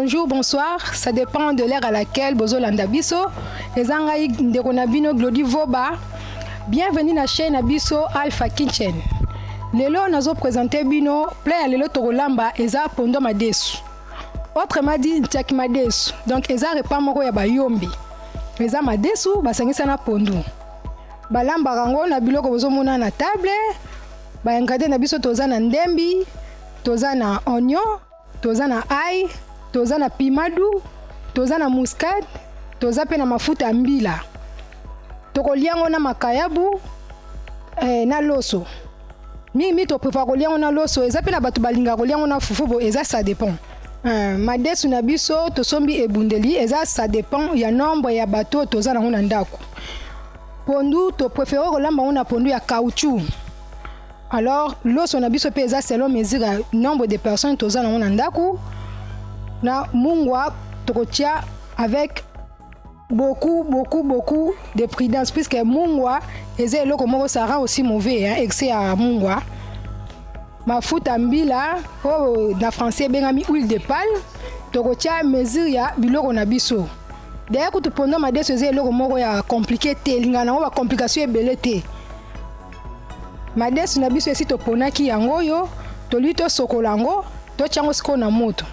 Bonjour, bonsoir. Ça dépend de l'heure à laquelle bozolanda biso. Eza ngai ndeko na bino Glody Voba. Bienvenue na chaîne na biso Alpha Kitchen. Lelo nazo présenter bino plat ya lelo tokolamba eza pondo madesu. Autrement dit ntiaki madesu. Donc eza repas moko ya bayombi. Eza madesu basangisa na pondu. Balambaka yango na biloko bozomona na table. Ba ingrédients na biso toza na ndembi, toza na oignon, toza na ail, toza na piment doux, toza na muscade, toza mpe na mafuta ya mbila. Tokolia yango na makayabu eh, na loso. Mingi mingi toprefera kolia yango na loso, eza mpe na bato balingaka kolia yango na fufu, bo eza ça dépend. Madesu na biso tosombi ebundeli, eza ça dépend ya nombre ya bato oyo toza nango na ndako. Pondu to prefere kolamba yango na pondu ya caoutchouc. Alors loso na biso pe eza selon mesure ya nombre de personnes toza nango na ndaku. Na mungwa tokotia avec beaucoup beaucoup beaucoup de prudence puisque mungwa eza eloko moko ça rend aussi mauvais hein, excès ya mungwa. Mafuta mbila oyo na français ebengami huile de palme, tokotia mesure ya biloko na biso. D'ailleurs kutu pondu madesu eza eloko moko ya compliqué te, elingaka nango ba complication ebele te. Madesu na biso esi toponaki yango oyo, tolingi tosokola yango, totia yango sikoyo na moto.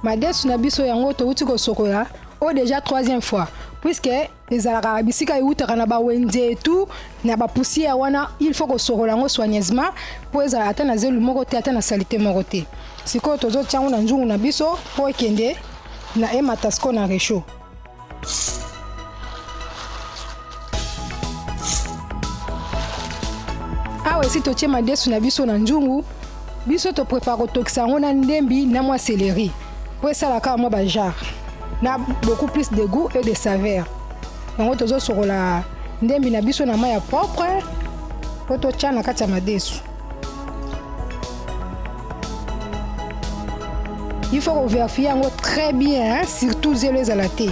Madesu na biso yango towuti kosokola oyo deja troisième fois puisque ezalaka bisika ewutaka na bawenze et tout na ba poussière wana, il faut kosokola yango soigneusement mpo ezala ata na zelu moko te, ata na salite moko te. Sikoyo tozotia yango na nzungu na biso mpo ekende na emata sikoyo na rechaud. Awa esi totie madesu na biso na nzungu, biso to prefere kotokisa yango na ndembi na mwa celery mpo esala kaka mwa ba genre na beaucoup plus de goût et de saveur. Yango tozosokola ndembi na biso na mai ya propre mpo totya na kati ya madesu. Il faut koverifier yango très bien, hein? Surtout zelo ezala te.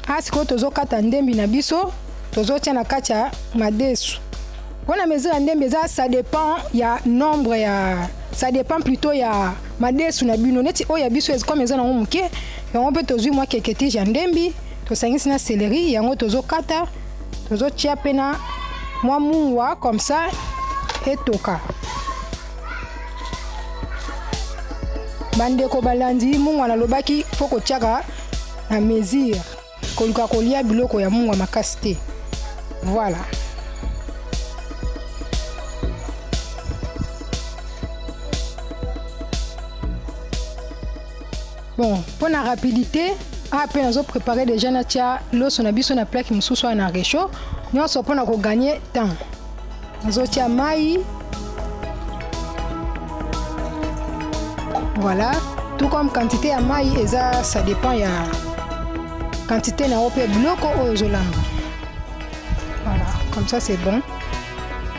Ah, sikoyo tozokata ndembi na biso tozotia na kati ya madesu. Mpona mesure ya ndembi eza ça dépend ya nombre ya ça dépend plutôt ya madesu na bino. Neti oyo ya biso comme eza nango moke, yango mpe tozwi mwa quelques tiges ya ndembi tosangisi na céleri, yango tozokata tozotia mpe na mwa mungwa comme ça etoka. Bandeko balandi, mungwa nalobaki fo kotiaka na mesure, koluka kolia biloko ya mungwa makasi te. Voilà. Bon, mpo na rapidité, awa mpe nazo préparer déjà natia loso na biso na plaque mosusu wana na réchaud, nyonso mpo na kogagner temps. Nazotia mai. Voilà, tout comme quantité ya mai eza ça dépend ya quantité na yo mpe biloko oyo ozolamba. Voilà, comme ça c'est bon.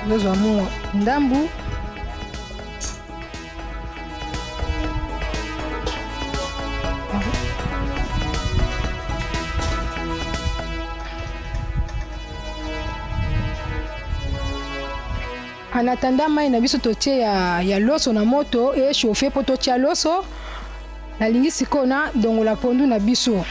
Ozozwa mungwa ndambu. En attendant mai na biso totie ya, ya loso na moto e chauffe mpo totia loso. Nalingi sikoyo na dongola pondu na biso.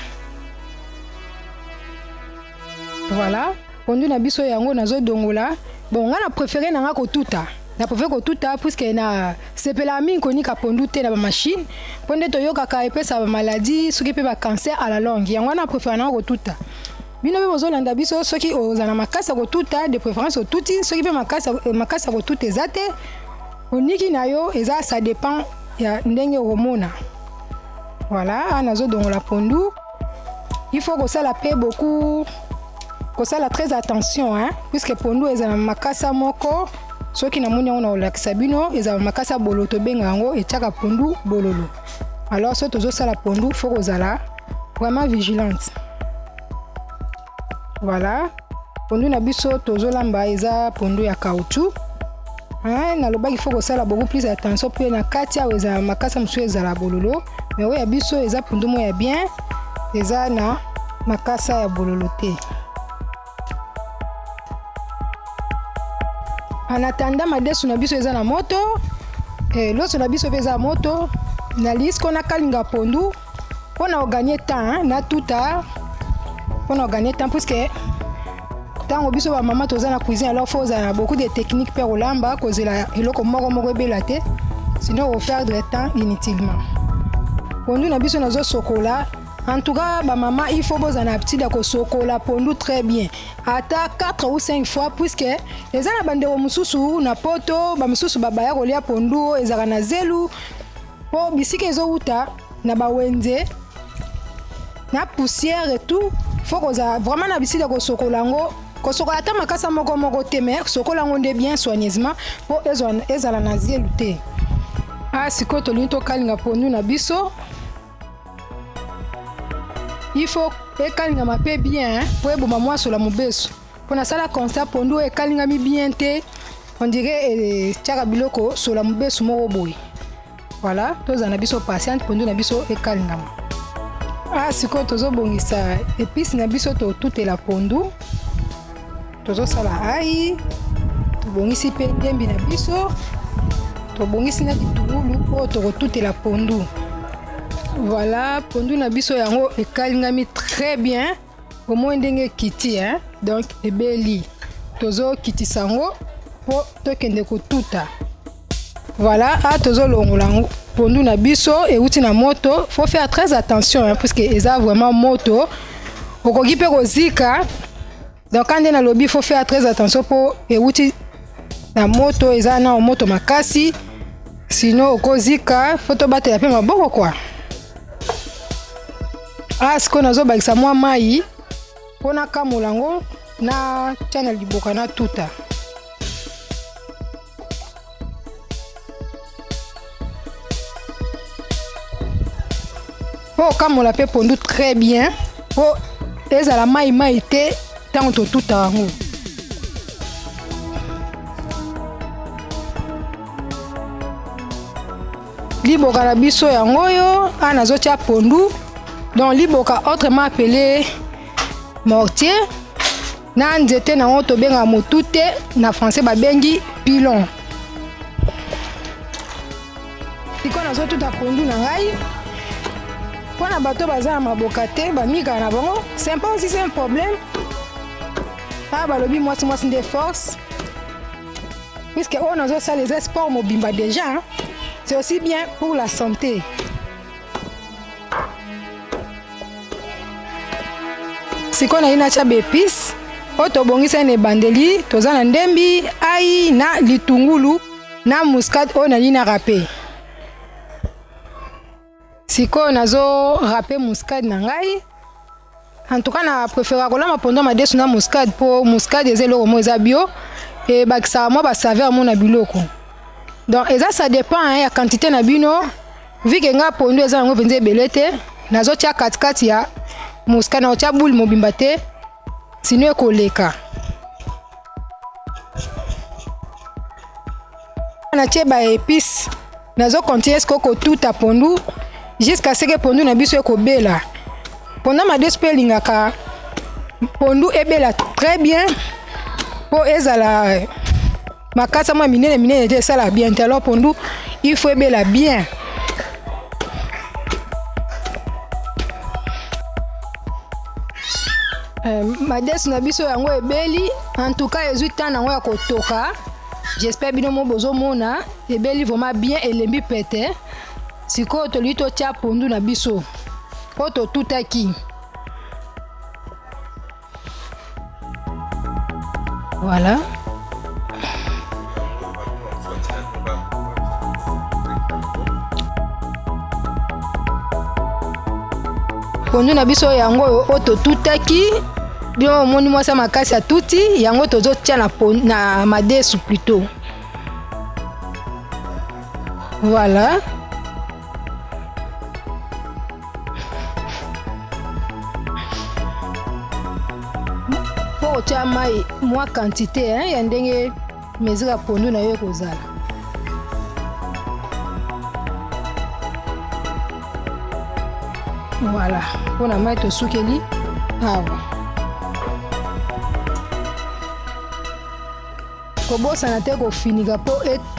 Voilà, pondu na biso yango nazodongola. Bon, nga na préféré na nga kotuta. Na préféré kotuta puisque na sepelaka mingi konika pondu te na ba machine mpo nde toyokaka epesa ba maladie soki mpe ba cancer à la longue. Yango wana na préféré na nga kotuta. Bino mpe bozolanda biso, soki oza na makasi ya kotuta, de préférence otuti. Soki mpe makasi ya kotuta eza te, oniki na yo, eza ça dépend ya ndenge okomona. Voilà, awa nazodongola pondu. Il faut kosala mpe beaucoup, kosala très attention, hein, puisque pondu eza na makasa moko. Soki namoni yango na kolakisa bino, eza na makasa bololo, tobenga yango etiaka pondu bololo. Alors soki tozosala pondu, faut kozala vraiment vigilante. Voilà, pondu na biso tozolamba eza pondu ya caoutchouc. Hein, nalobaki faut kosala beaucoup plus attention mpe na kati awa ezala makasa mosusu ezala bololo, mais oyo ya biso eza pondu moko ya bien, eza na makasa ya bololo te. En attendant, madesu na biso eza na moto, loso na biso mpe eza moto. Nalingi sikoyo nakalinga pondu mpona kogagner temps, na tuta mpona kogagner temps, puisque ntango biso bamama toza na cuisine, alors faut ozala na beaucoup de technique mpe kolamba, kozela eloko moko moko ebela te, sinon koperdre temps inutilement. Pondu na biso nazosokola. En tout cas, bamama, il faut bozala na habitude ya kosokola pondu très bien, ata 4 ou 5 fois, puisque eza na bandeko mosusu na poto, bamosusu babaya kolia pondu oyo ezalaka na zelu, mpo bisika ezowuta na bawenze na poussière et tout. Faut kozala vraiment na bisika kosokola yango, kosokola ata makasa moko moko te, mais sokola yango nde bien soigneusement mpo ezala na zelu te. A sikoyo tolingi tokalinga pondu na biso. Il faut ekalingama mpe bien mpo eboma mwa sola mobesu, mpo nasala constat, pondu oyo ekalingami bien te, on dirait etiaka biloko sola mobesu moko boye. Voilà, tozala na biso patiente, pondu na biso ekalingama. A sikoyo tozobongisa épice na biso, totutela pondu, tozosala ail, tobongisi mpe ndembi na biso, tobongisi na litungulu oyo tokotutela pondu. Voilà, pondu na biso yango ekalingami très bien. Omoi ndenge ekiti, hein? Donc ebeli, tozokitisa yango mpo tokende kotuta. Voilà, a tozolongola yango, pondu na biso euti na moto. Faut faire très attention, hein, puisque eza vraiment moto, okoki mpe kozika. Donc nde nalobi, faut faire très attention mpo euti na moto, eza na moto makasi, sinon okozika. Faut tobatela mpe maboko kwa. A sikoyo nazobakisa mwa mai mpo nakamola yango, natia na liboka, na tuta. Mpo okamola mpe pondu très bien, mpo ezala mai mai te ntango totuta yango. Liboka na biso yango oyo awa nazotia pondu. Donc liboka, autrement appelé mortier, na nzete nango tobengaka motu te, na français babengi pilon. Sikoyo nazotuta pondu na ngai. Mpo na bato baza na maboka te, bamikaka na bango, c'est pas aussi un problème. Awa balobi mwasi mwasi nde force, puisque oyo nazosala eza sport mobimba déjà, c'est aussi bien pour la santé. Sikoyo nayi natya baépice oyo tobongisa na ebandeli. Toza na ndembi, ail na litungulu na muscade oyo nalingi na râper. Sikoyo nazo râper muscade na ngai. En tout cas, na préféra kolamba pondu madesu na muscade, mpo muscade eza eloko moko eza bio, ebakisaka mwa basaveur mo na biloko. Donc eza, ça dépend, hein, ya quantité na bino. Vu que nga pondu eza yango mpenza ebele te, nazotia katikati ya muscade, nakotia boule mobimba te, sinon ekoleka. Natie baépice, nazocontinue sikoyo kotuta pondu jusqu'à ce que pondu na biso ekobela. Pondu madesu mpe elingaka pondu ebela très bien, mpo ezala makasa mwa minene minene te, esala bien te. Alors pondu, il faut ebela bien. Madesu na biso yango ebeli. En tout cas, ezwi temps nango ya kotoka. J'espère bino mo bozomona, ebeli vraiment bien, elembi pete. Sikoyo tolingi totia pondu na biso oyo totutaki. Voilà. Pondu na biso yango oyo oyo totutaki, bino omoni mwasi ya makasi atuti yango, tozotia na madesu plutôt. Voilà. Mpo kotia mai mwa quantité, hein, ya ndenge mesure ya pondu na yo ekozala. Voilà, mpona mai tosukeli awa. Kobosana te kofinika mpo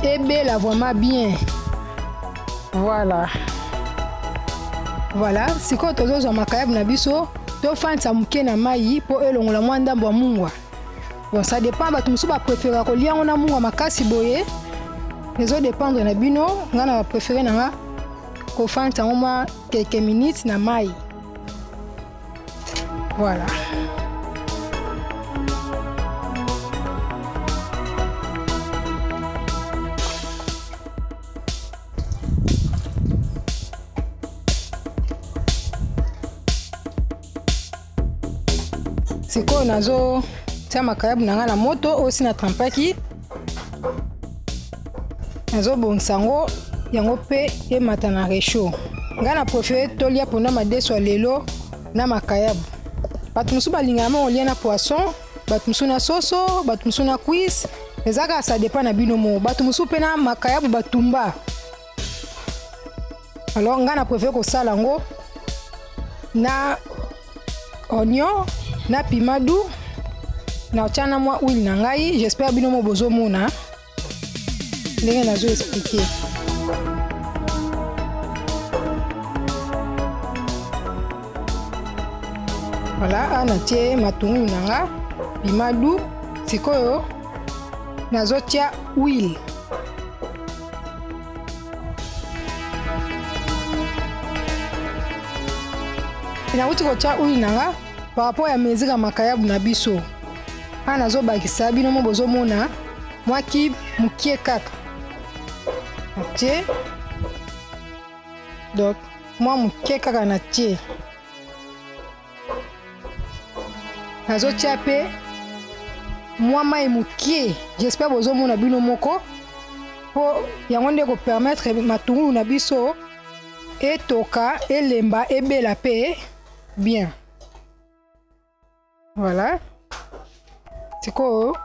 ebela vraiment bien. Voilà. Voilà, sikoyo tozozwa makayabu na biso tofandisa moke na mai mpo elongola mwa ndambo ya mungwa. Bon, ça dépend, bato mosusu bapreferaka kolia yango na mungwa makasi boye, ezo dépendre na bino. Ngai na baprefere na nga kofandisa yango mwa quelques minutes na mai. Voilà. Sikoyo nazotia makayabu na ngai na moto oyo si na trempaki, nazobongisa yango yango mpe emata na rechaud. Ngai na préféré tolia mpona madesu ya lelo na makayabu. Bato mosusu balingaka mo kolia na poisson, bato mosusu na soso, bato mosusu na cuisse, eza kaka ça dépend na bino moko. Bato mosusu mpe na makayabu batumba. Alors ngai na préféré kosala yango na oignon na piment doux, na otya na mwa huile na ngai. J'espère bino mo bozomona ndenge nazo expliquer. Voilà, awa natie matungulu na nga, piment doux. Sikoyo nazotia huile. Nauti kotia huile na nga par rapport ya mesure ya makayabu na biso. Awa nazobakisa, bino mo bozomona mwa cube mokie kaka natie, donc mwa mokie kaka natie. Nazotia mpe mwa mai mokie, j'espère bozomona bino moko, mpo yango nde ekopermettre matungulu na biso etoka, elemba, ebela mpe bien. Voilà. Sikoyo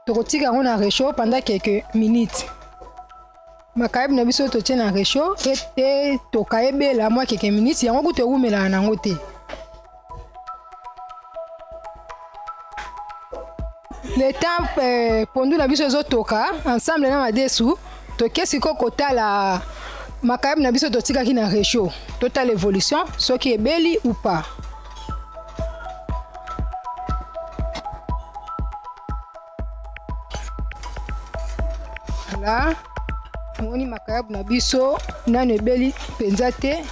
tokotika yango na réchaud pendant quelques minutes. Makayabu na biso totie na réchaud etoka, ebela mwa quelques minutes, yango kutu ewumelaka nango te. Le temps pondu na biso ezotoka ensemble na madesu, toke sikoyo kotala makayabu na biso totikaki na réchaud, totala évolution soki ebeli ou pas. Voilà, tomoni makayabu na biso nano ebeli mpenza te,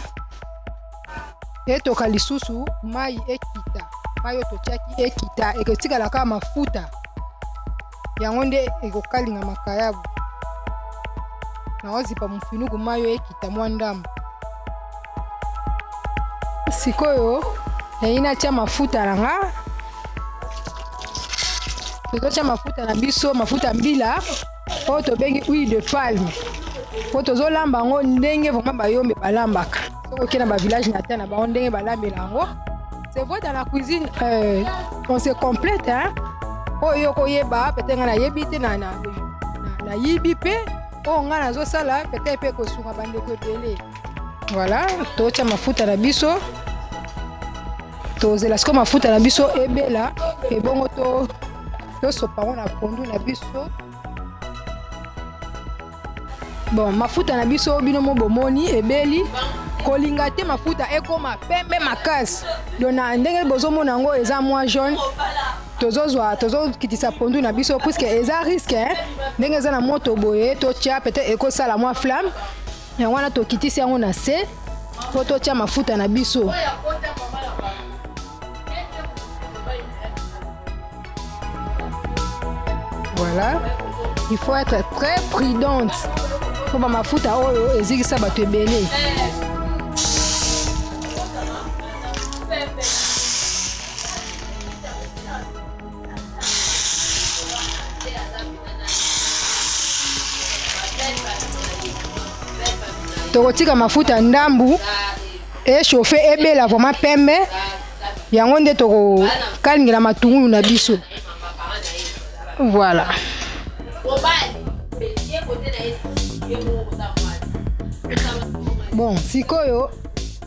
etoka lisusu mai ekita, mai oyo totiaki ekita, ekotikala kaka mafuta, yango nde ekokalinga makayabu. Naozipa mofinuku mai oyo ekita mwa ndambo. Sikoyo nayi natia mafuta na nga, tozotia mafuta na biso, mafuta mbila oyo tobengi huile de palme, po tozolamba yango ndenge vraiment bayombe balambaka. Soki okei na ba village na na bango ndenge balambela yango. C'est vrai, dans la cuisine on se complète, hein. Oyo koyeba peut-être nga nayebi te, na nayibi mpe oyo nga nazosala peut-être mpe kosunga bandeko ebele. Voilà, totia mafuta na biso, tozela sikoyo mafuta na biso ebela, ebongo tosopa yango na pondu na biso. Bon, mafuta na biso bino mo bomoni ebeli, kolinga te mafuta ekoma pembe makasi. Donc na ndenge bozomona yango eza mwa jaune, tozozwa tozokitisa pondu na biso, puisque eza risque, hein? Ndenge eza na moto boye, totia peut-être ekosala mwa flamme, yango wana tokitisi yango na se mpo totia mafuta na biso. Voilà, il faut être très prudente mpo bamafuta oyo ezikisa bato ebele. Tokotika mafuta ndambu echauffe, ebela vraiment pembe, yango nde tokokalingela matungulu na biso. Voilà. Bon, sikoyo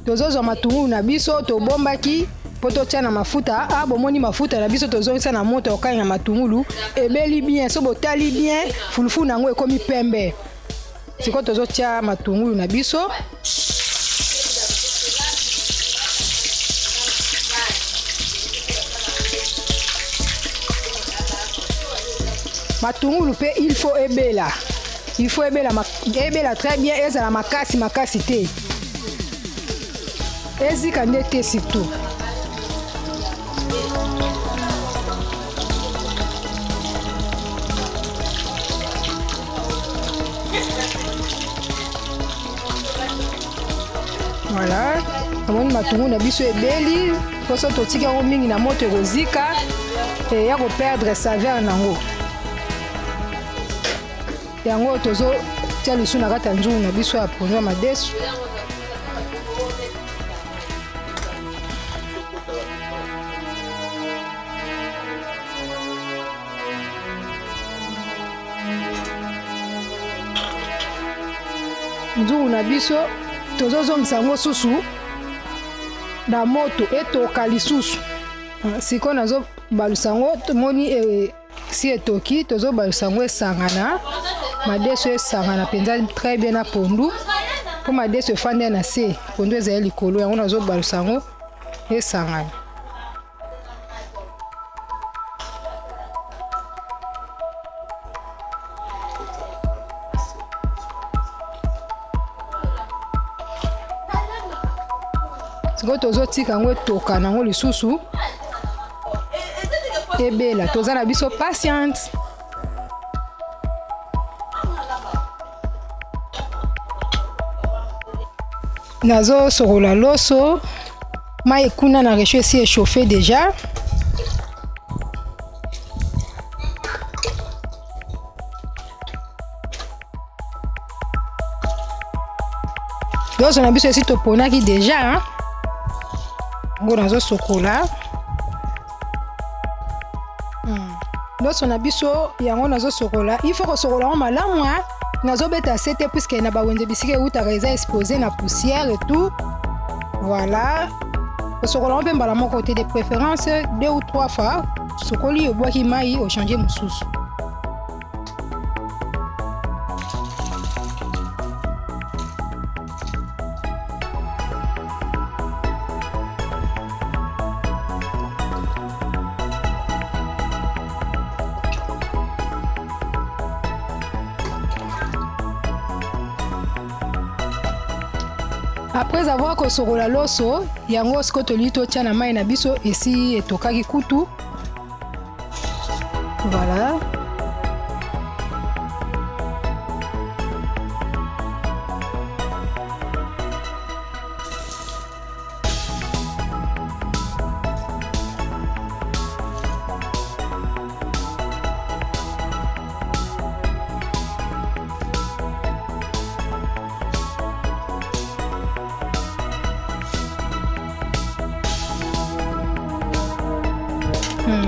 tozozwa matungulu na biso tobombaki. Mpo totya na mafuta. A bomoni mafuta na biso tozongisa na moto ya kokalinga matungulu ebeli bien. So botali bien, fulufu na yango ekomi pembe. Sikoyo tozotya matungulu na biso. Matungulu mpe il faut ebela, il faut ebela, ebela très bien, ezala makasi makasi te, ezika nde te surtout. Voilà, namoni matungulu na biso ebeli, mposo totiki yango mingi na moto ekozika eya koperdre saveur nango. Yango tozotia lisu na kati ya nzungu na biso ya pondu ya madesu. Nzungu na biso tozozongisa yango susu na moto etoka lisusu. Sikoyo nazobalusa yango, tomoni e, si etoki, tozobalusa yango esangana madesu, esangana mpenza très bien na pondu, mpo madesu efandi na se, pondu ezali likolo. Yango nazobalusa yango esangana. Sikoyo tozotika yango etoka nango lisusu ebela, toza na biso patiente. Nazosokola loso, mai kuna na rechaud esi echauffe déjà. Loso na biso esi toponaki déjà, yango nazosokola. Loso na biso yango nazosokola, il faut kosokola yango malamu. Nazobeta se te puisque na bawenze bisika eutaka eza exposé na poussière et tout. Voilà, kosokola yango mpe mbala moko te, de préférence deux ou trois fois. Sokoli, obwaki mai, ochange mosusu. Après avoir kosokola loso yango, sikoyo tolingi totya na mai na biso esi etokaki kutu. Voilà.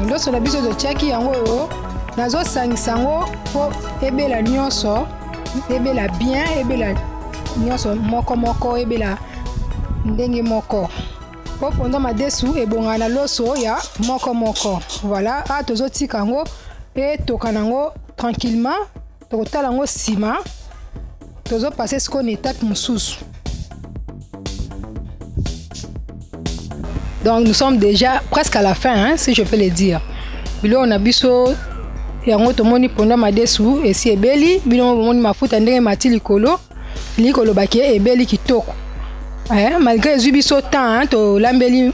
Loso na biso totiaki yango oyo, nazosangisa yango mpo ebela nyonso, ebela bien, ebela nyonso moko moko, ebela ndenge moko, mpo pondu madesu ebongaka na loso ya moko moko. Voilà, a tozotika yango etoka nango tranquillement, tokotala yango nsima. Tozopase sikoyo na étape mosusu. Donc nous sommes déjà presque à la fin, hein, si je peux le dire. Biloko na biso yango tomoni, pondu madesu esi ebeli. Bino bomoni mafuta ndenge mati likolo, elingi koloba ke ebeli kitoko. Malgré ezwi biso temps, hein, tolambeli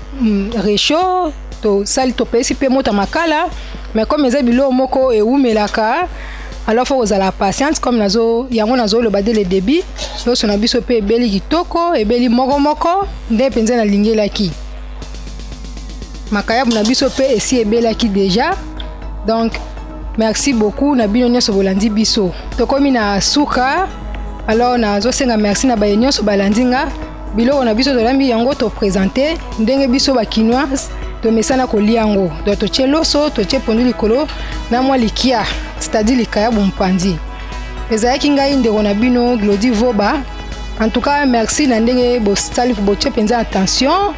réchaud, tosali, topesi mpe moto ya makala, mais comme eza biloko moko ewumelaka, alors faut kozala patiente. Comme nazo yango nazoloba dès le début, loso na biso mpe ebeli kitoko, ebeli moko moko nde mpenza nalingelaki. Makayabu na biso mpe esi ebelaki déjà. Donc merci beaucoup na bino nyonso bolandi biso, tokomi na suka. Alors nazosenga merci na baye nyonso balandi nga. Biloko na biso tolambi yango, toprésente ndenge biso bakinoise tomesana kolia yango. Donc totie loso, totie pondu likolo na mwa likia, c'est-à-dire likayabu mopanzi. Ezalaki ngai ndeko na bino Glody Voba. En tout cas merci na ndenge bosali, botie mpenza attention.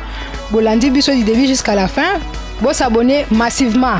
Bolandi biso du début jusqu'à la fin. Bos'abonner massivement.